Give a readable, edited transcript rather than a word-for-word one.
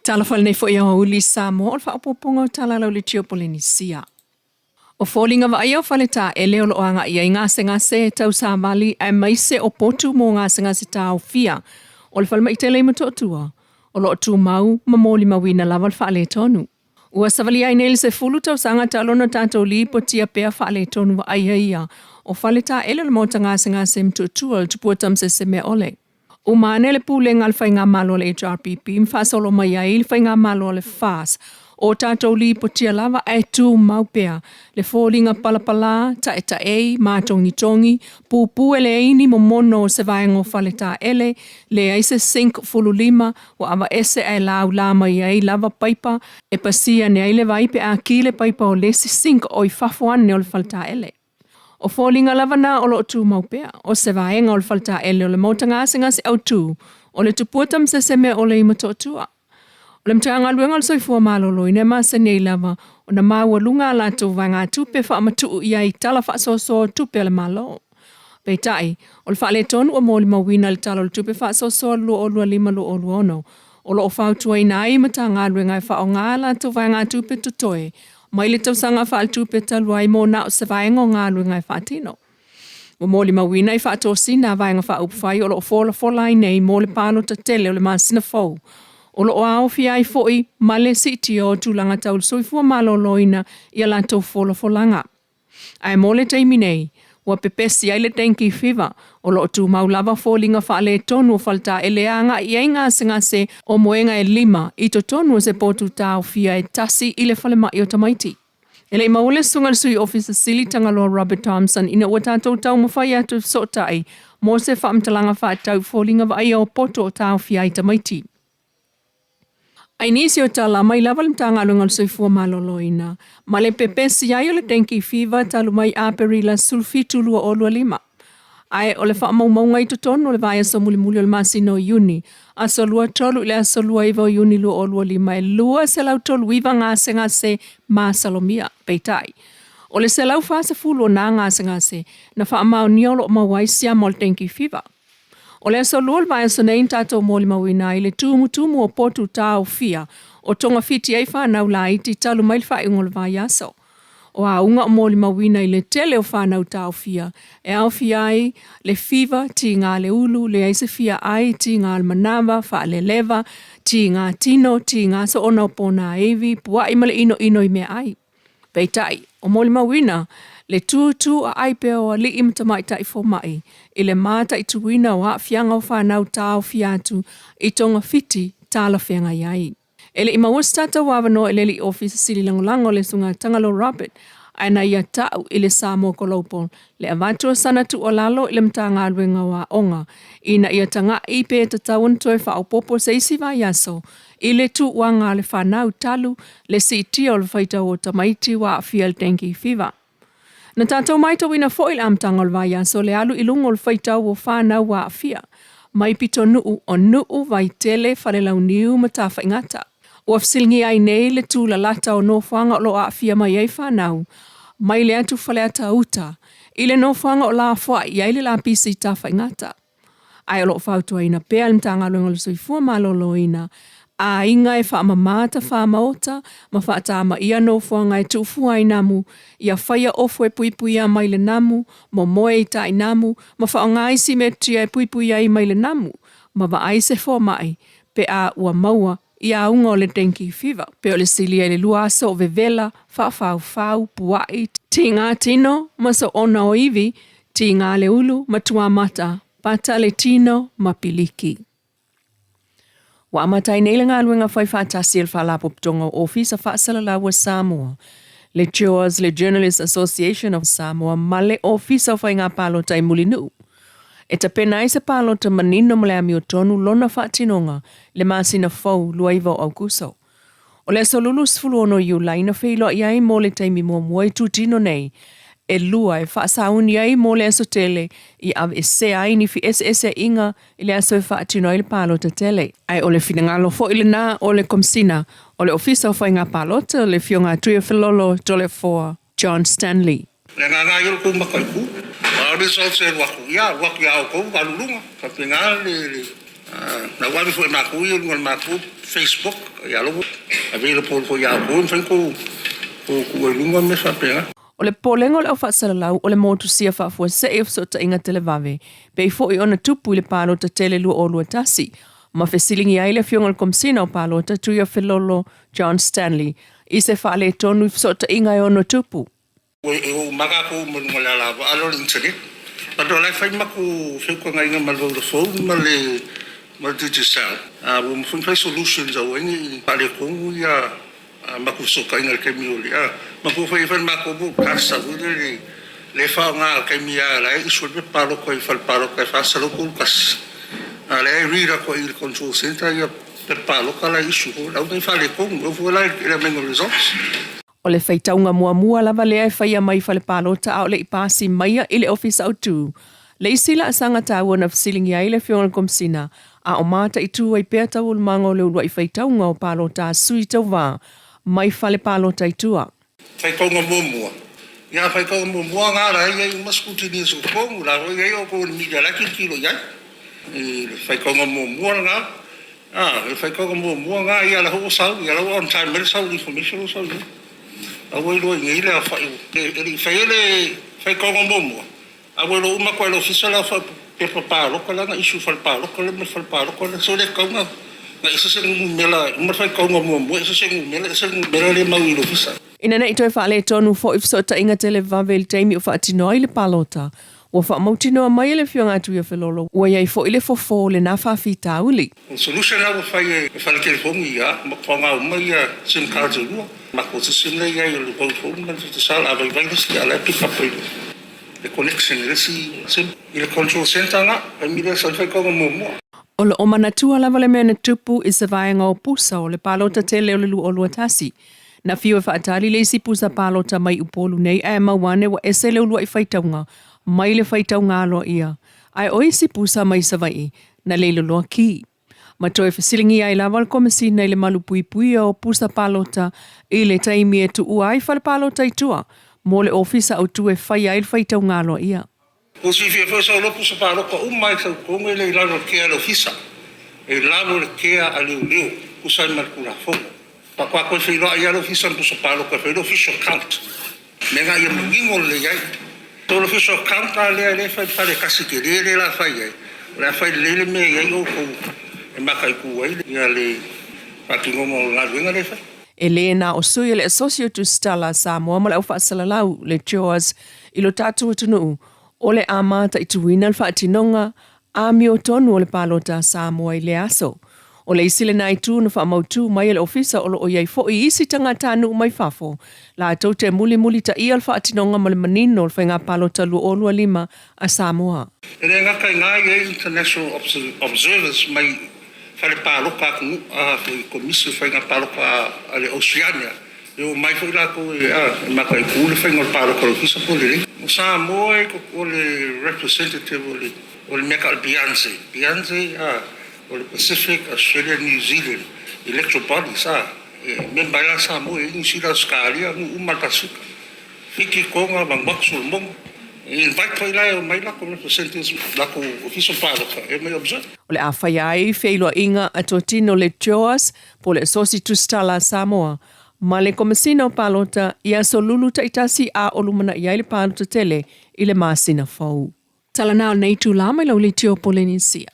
Talofa lenei foi aoauli i Samoa o le faaopoopoga o Tala Lauleitio Polenisia. O foliga vaaia o faletaele o lo o agai i ai gasegase tau savali aemaise o potu mo gasegase taofia o le falemai tele i Motootua, o lo o tumau ma molimauina lava le faaletonu. Ua savalia ai nei le 10 tausaga talu ona tatou lipotia pea faaletonu vaaia ia o faletaele o le maota gasegase i Motootua o le Tupua Tamasese-meaole. Uma ane le pulega a le Faigamalo a le HRPP ma faasolo mai ai le Faigamalo a le FAS o tatou lipotia lava ae tumau pea le foliga palapala, taetaei, matogitogi, pupu e leai ni momono o se vaega o faletaele, leai se sink fululima ua avaese ae laula mai ai lava paipa e pasia ane ai le vai pe a ki le paipa o le isi sink o i fafo ane o le faletaele. O foliga lava na o lo o tumau pea, o se vaega o le faletaele o le maota gasegase autu o le Tupua Tamasese-meaole i Motootua. O le Matagaluega o le Soifua Maloloina e masani ai lava ona maualuga a latou vaegatupe faamatuu i ai i tala faasoasoa o tupe a le Malo. Peitai, o le faaletonu ua molimauina i le Tala o le Tupe Faasoasoa 2025/2026, o lo o fautuaina ai Matagaluega e faaaoga a latou vaegatupe totoe mai le tausaga faaletupe talu ai mo na o se vaega o galuega e faatino. Ua molimauina i faatosina a Vaega Faaupufai o lo o folafola ai nei mo le palota tele o le masina fou, o lo o aofia ai foi ma le siitia o tulaga tau le soifua maloloina i a latou folafolaga. Ae mo le taimi nei, ua pepesi ai le dengue fever, o lo o tumau lava foliga faaletonu o faletaele e agai i ai gasegase o moega e lima i totonu o se potu taofia e tasi i le falemai o tamaiti. E le i maua le susuga i le Sui Ofisa Sili Tagaloa Robert Thomson ina ua tatou taumafai atu e fesootai mo se faamatalaga faatatau i foliga vaaia o poto o taofia ai tamaiti. I nisi o tala mai lava le Matagaluega o le Soifua Maloloina ma le pepesi ai o le dengue fever talu mai Aperila 17, 2025. Ae o le faamaumauga i totonu o le vaiaso mulimuli o le masina o Iuni, aso 23 i le aso 29 o Iuni 2025, e 239 gasegase masalomia. Peitai, o le 140 o na gasegase na faamaonia o lo o maua ai siama o le dengue fever. O le aso Lua o le vaiaso nei na tatou molimauina ai le tumutumu o potu taofia o togafiti ai fanau laiti talu mai le faaiuga o le vaiaso. O auga o molimauina i le tele o fanau taofia e aofia ai le fiva, tiga le ulu, leai se fia ai, tiga le manava, faaleleva, tiga tino, tiga soona o ponaivi, puai ma le inoino i meaai. Peitai, o molimauina le tūtū aai pea o alii ma tamaitai fomai i le mataituina o aafiaga o fanau taofia atu i togafiti talafeagai ai. E le i maua se tatou avanoa i le alii Ofisa Sili Lagolago le Susuga Tagaloa Robert ae na ia tau i le Samoa Global le avatu o sana tuualalo i le Matagaluega o Aoga ina ia tagai pe tatau ona toe faaopoopo se isi vaiaso i le tuuaga a le fanau talu le siitia o le faitau o tamaiti ua aafia i le dengue fever. Na tatou matauina foi i le amataga o le vaiaso le alu i luga o le faitau o fanau ua aafia mai pitonuu o Nuu, Vaitele, Falelauniu ma Tafaigata. Ua fesiligia ai nei le tulalata o nofoaga o lo o aafia mai ai fanau mai le atu Faleata Uta i le nofoaga o lafoai i ai le lapisi i Tafaigata. Ae o lo o fautuaina pea e le Matagaluega o le Soifua Maloloina aiga e faamama tafā maota ma faatamaia nofoaga e tuufua ai namu, ia faia ofu e puipuia mai le namu, momoe i tainamu, ma faaaoga isi metotia e puipuia ai mai le namu, ma vaai se fomai pe a ua maua i auga o le dengue fever. Pe o le silia i le lua aso o vevela, faafaufau, puai, tiga tino ma soona o ivi, tiga le ulu ma tuamata, pata le tino ma piliki. Ua amata ai nei le galuega fai faatasi a le Faalapotopotoga o Ofisa Faasalalau a Samoa, le JOAS, le Journalists Association of Samoa ma le Ofisa o Faiga Palota i Mulinuu e tapena ai se palota manino ma le amiotonu lona faatinoga i le masina fou 29 o Aukuso. O le aso 26 o Iulai na feiloai ai mo le taimi muamua i itutino nei e lua e faasauni ai mo le aso tele i aveesea ai ni feeseeseaiga i le aso e faatino ai le palota tele. Ae o le finagalo foi lena o le Komesina o le Ofisa o Faiga Palota, le Afioga a Tuiafelolo Toleafoa John Stanley. Le agaga ia o le tou mataitu. A o le results e alu atu, ia alu atu ia outou alu i luga. Faapena le. Na ua ave foi e makou ia i luga o le makou Facebook, ia la ua available foi ia outou e mafai ona outou tuua i luga mea faapena. O le popolega o le au faasalalau o le motusia faafuasei o fesootaiga televave, pei foi ona tupu i le palota tele 2021, ma fesiligia ai le Afioga i le Komesina o Palota Tuiafelolo John Stanley i se faaletonu i fesootaiga e ono tupu. Ua ou maka atu ma luga o le alavaa lea o le internet. But o la e fai matou feutagaiga ma le Vodafone ma le ma le Digicel. Ua mafai ona fai solutions aua ai ne i faaletonu ia matou fesootaiga i le taimi o le a. Matou fai ai foi le matou broadcast foi lele lea e faaaoga i le taimi lava la e issue ai le pepa palota i fale palota e 431. A o lea e read atu ai i le control centre ia pepa palota la e issue foi. Aua ne i faaletonu, aua foi la i le aumaiga o results. O le faitauga muamua lava lea e faia mai fale palota a o le i pasi maia i le Ofisa Autu. Le isi laasaga taua na fesiligia ai le Afioga i le Komesina, a o mataitu ai pea taualumaga o le uluai faitauga o palota a sui tauva mai fale palota i tua. Faitauga muamua, ia faitauga muamua na la e i ai uma scrutineers o totonu, la foi e i ai outou o le media la e tilotilo i ai. I le faitauga muamua lena, a, le faitauga muamua lena, ia la foi ua sau, ia la ua on time mai le sau o le information la ua sau i ai. La ua iloa i inei le aofai o, e le i faia le faitauga muamua, a ua iloa uma atu lava e le ofisa le aofai o pepa palota la na issue i fale palota lea ma le fale palota lea. So e le tatau ona ese se numera, uma le faitauga muamua ese se numera, ese le numera lea e mau i le ofisa. Ina ne i toe faaletonu foi fesootaiga televave i le taimi o faatino ai le palota, ua faamautinoa mai e le Afioga a Tuiafelolo ua i ai foi le fofo o lena faafitauli. O le solution la ua fai e fale telefoni ia ma faaaoga uma ia sim cards e lua. Matou system lea e i ai o le Vodafone ma le Digicel a vaivai le isi a o la e pick up e le connection i le isi sim. I le control centre na, taimi lea sa faitauga muamua. O lo o manatua lava le mea na tupu i se vaega o Pusa o le palota tele o le 2021. Na fiu e faatali le isi pusa palota mai Upolu nei ae mau ane ua ese le uluai faitauga mai le faitauga aloaia, ae o isi pusa mai Savaii na leiloloa ki. Ma toe fesiligia ai lava le Komesina i le malupuipuia o pusa palota i le taimi e tuua ai fale palota i tua mo le ofisa autu e faia ai le faitauga aloaia. Ua silafia foi sau loa pusa palota uma i sau totonu e le i lalo o le kea a le ofisa, e i lalo o le kea a leoleo, tusa ai ma le Tulafono. Faatoa toe feiloai lava le ofisa ma pusa palota e fai le official count. Mea na ia manino lelei ai. So le official count la lea lea e fai i le fale tasi tele lea la fai ai, o le a fai lelei le mea e i ai outou e mataitu ai le faatinoga o le galuega lea e fai. E le na o sui o le Asosi Tusitala a Samoa ma le Au Faasalalau, le CHOAS, i lo tatou atunuu, o le a mataituina le faatinoga amiotonu o le palota a Samoa i lea aso. O le isi lena itu na faamautu mai e le Ofisa o lo o i ai foi isi tagatanuu mai fafo latou te mulimulitaia le faatinoga ma le manino o le Faiga Palota 2025 a Samoa. E le gata i ina, e i ai international observers mai fale palota atunuu, a foi Komisi o Faiga Palota a le Oceania, E omai foi latou e mataitu le faiga o le palota a le ofisa po o lelei. O Samoa e o le representative o le o le mea tau o le Beyonce, Beyonce a, o le Pacific Australia New Zealand Electoral Bodies a, e member ai la Samoa e i ai Niu Sila, Ausetalia, nuu uma o le Pasefika. Fiti, Tonga, Vanuatu, Solomona. E invite foi la e omai latou representatives latou ofisa palota e omai e observe. O le a faia ai feiloaiga a totino le CHOAS po o le Asosi Tusitala a Samoa ma le Komesina o Palota i aso lulu taitasi a o lumanai ai le palota tele i le masina fou. Tala na o lenei itula mai lau leitio Polenisia.